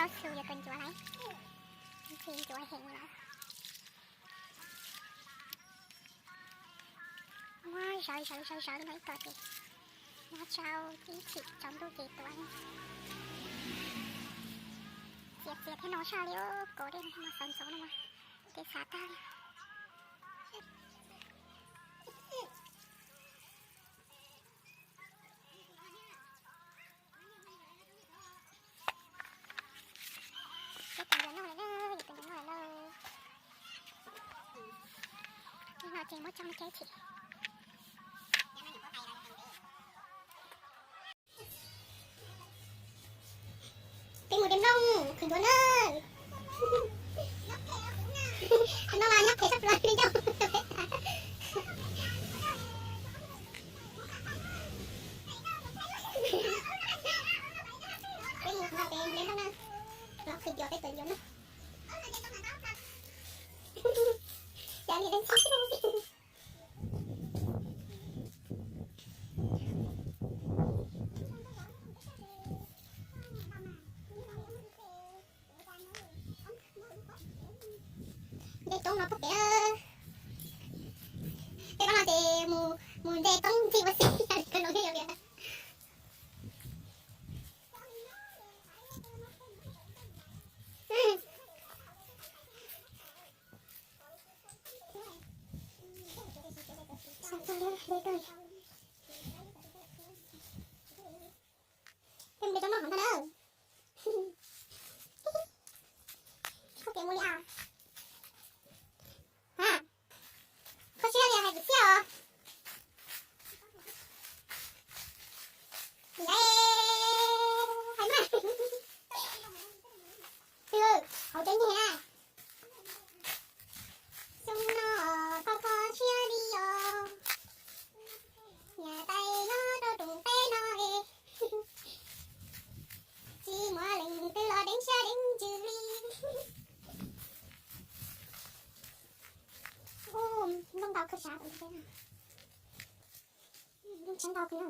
Ob txhua yuav tau ncuav lawm, txhua ncuav heev lawm. Muab zawv zawv zawv zawv no ib tog ces muab tsau ib chim tsaus ntuj ces tuav. Txias txias thiab no saj li, kaus dej no mas xav ntxov no mas ces xav tag li. Peb tus ncuav noj lawm na, yus tus ncuav noj lawm na. No ces muab tsau no cab chim. Peb mus de nplooj khwv ncuav na. Qhov no mas nyob phem tshaj plaws li ncauj. Peb mus qhov no ces de nplooj na, los khwv ncuav peb tus ncuav na. Cov niam deev txhib xwb. Nce roob no pub pem. Peb pab no ces mus mus nce roob ntxig ua si, kawg no thiaj yog tias. Peb mus de roob noj hov ntag na. Koj kev mus li as. Ha, koj siab li hais kwv txhiaj os. Hais mas. Twb hauv tsev nyiag na. Xyoo no koj kho siab li os. Niam tais nyob rau tus teb no es tsis muaj leej twg los deev siab deev ntsws li. Ub, nplooj ntau kawg sab tom ntej no. Nplooj tseeb ntau kawg no.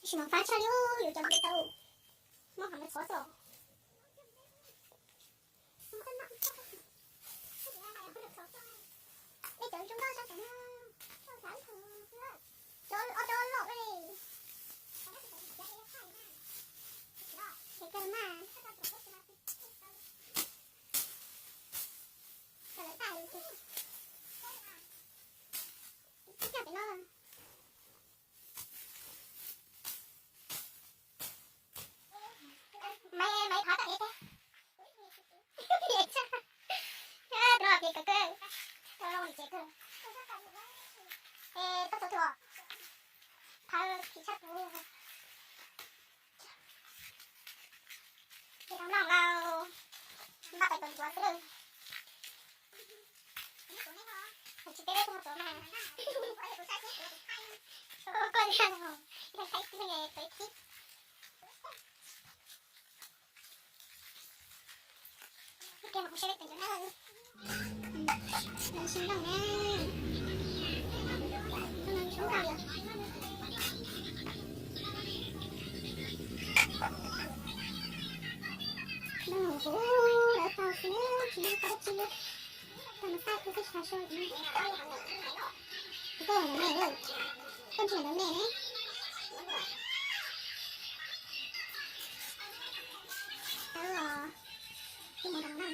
Tab sis mas fab tshaj li yus cov nplooj tau. Muab hov mus txhuav xwb. Peb cov zoo nkauj sab cov no, cov ob cov loj li. Ces kawg mas, kawg lawm tag li ces. Ib cag pem no. Maiv, maiv thov tau ev thiab. Tus no phem kawg kawg, tus no lim tsev kawg. Es koj txhua tus, thawj phim tshaj kuv. Ces rau noj lauj, npaj pais tos ncuav xwb lawm. Tsis peb peb tuaj mus tuav mas. Koj niag, yog saib twg tuav ib thib. Ib pliag mas kuv saib peb tus ncuav na. Nws sim nplooj na. Nplooj no zoo nkauj li. Nplooj huv huv lawv tau xwb na, tsis tau dab tsi li. Tau mus xaj kuv twb tsis tau soj li. Koj ntawm me, koj ntsia ntawm me ne. Tau os, kuv mus nram no.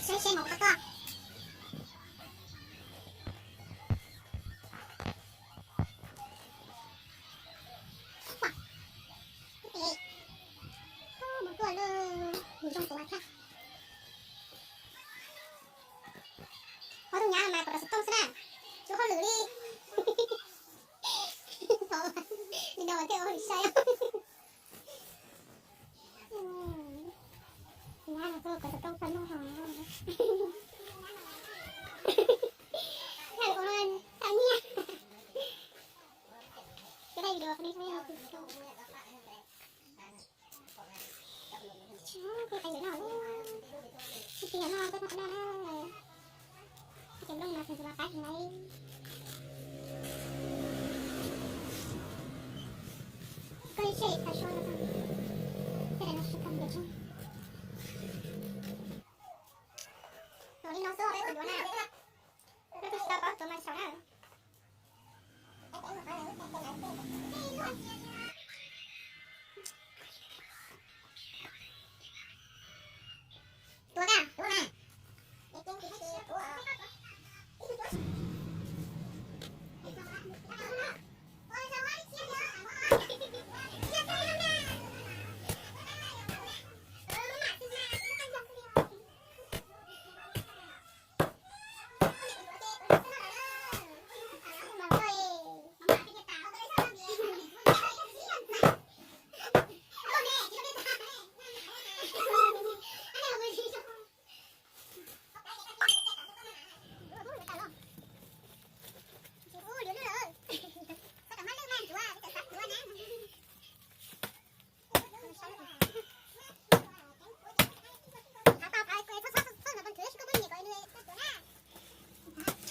Saib seb mus qhov twg. Mus tuaj lawm, mus zoo tuav thiab. Ob tug nyab mas kom rau xov tooj xwb na, tsis hauj lwm li. Li no thiaj ua hauj lwm sai. Nyab no tuaj kom rau xov tooj txog noj hos. Nyab ua tau nyiaj. Cái này được, cái này không được. Cái này nó, cái này nó, cái này nó, cái này nó, cái này nó, cái này nó. Li no xwb peb tus yuav na. Peb tsis tau paub tuav mas xyaum na. Tuav na, tuav na.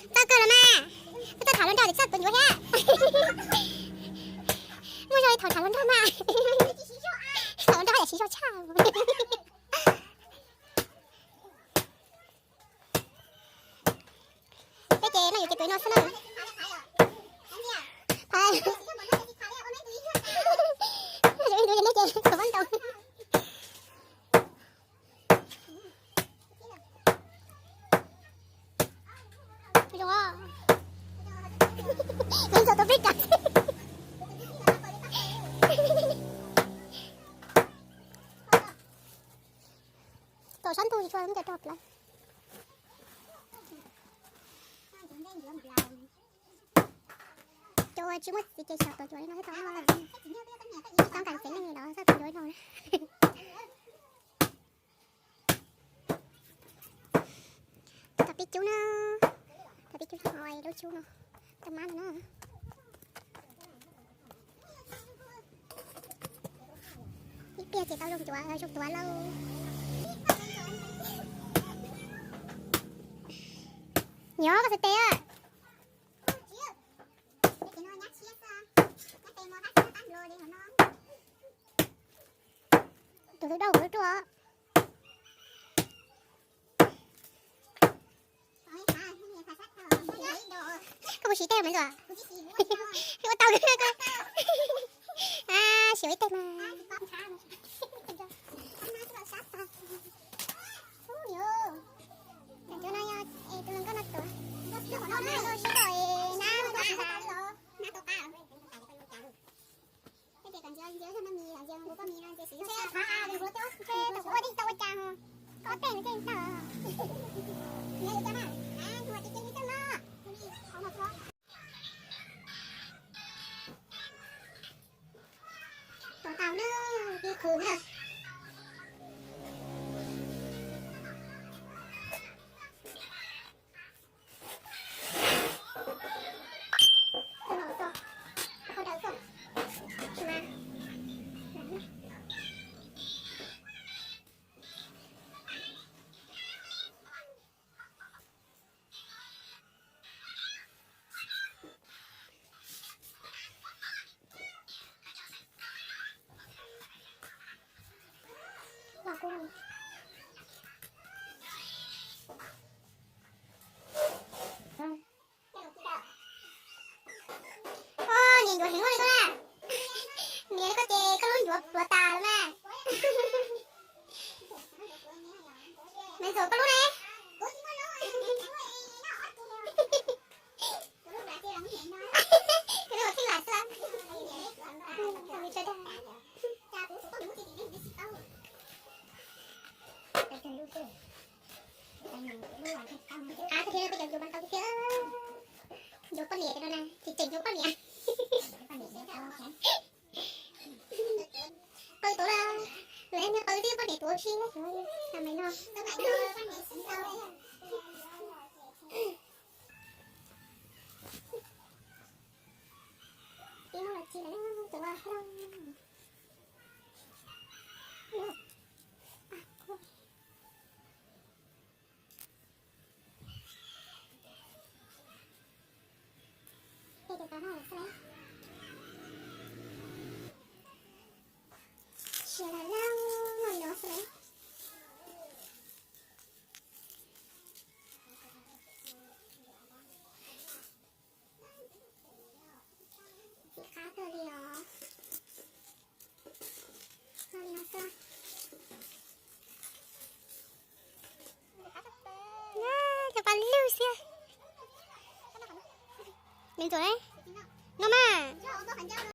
Txawj kawg los mas, peb txawj tham hluas nraug ces txawj tuav yuav thiab. Muaj zog li thaum tham hluas nraug mas, tham hluas nraug yam siv zog tshaj. Peb ces noj yuav ces tuav no xwb na. Peb ces tuav ntau. Kom sab ntug tsis tshua muaj cov rog plaws. Cov uas tsis muaj txiv ces xyaum tuav cuav li no thiab tau, txhob kam txiv neej los txhob tuav cuav li no. Tom pib cub na, tom pib cub, lub cub no, tau mab no na. Ib pliag ces tau zoo cuav, zoo tuav lauj. Nyob koj xav tes. Tus tus dauj kuv lub ruaj. Koj puas siv ib teg mas Ntxuam? Ua tau, siv ib teg mas. Cov no yog tus hluas nkauj no tuav, nab nab. Ces kom ntsia ntsia zog noj mis los ntsia ua poj mis no ntsia siv zog tshaj, tus ua tij tau ua cas, koj tej nws tej tawg. Nws ua cas na, nws ua tij ces nws tawg no. Tuav tau na, pib qhwv na. Niam yuav heev li koj na. Niam li koj ces koj lub yuav pluav tas lawm na. Me Ntxuam koj lub ne? Koj lub txij lam xwb. Av tiag tiag, peb cov yuav mas tau tiag tiag. Yuav poj niam no na, tseem tseem yuav poj niam. Qw tuav lawm, lawv niag qw twb poj niam tuav ua si, tam me no. Pib muab los tsis lawm, tuav. Ces tus tod no xwb lauj. Ces los laj no no xwb. Txiv qab kawg li os. No no xwb. Cov pas lug xwb. Me ntxuam, no mas.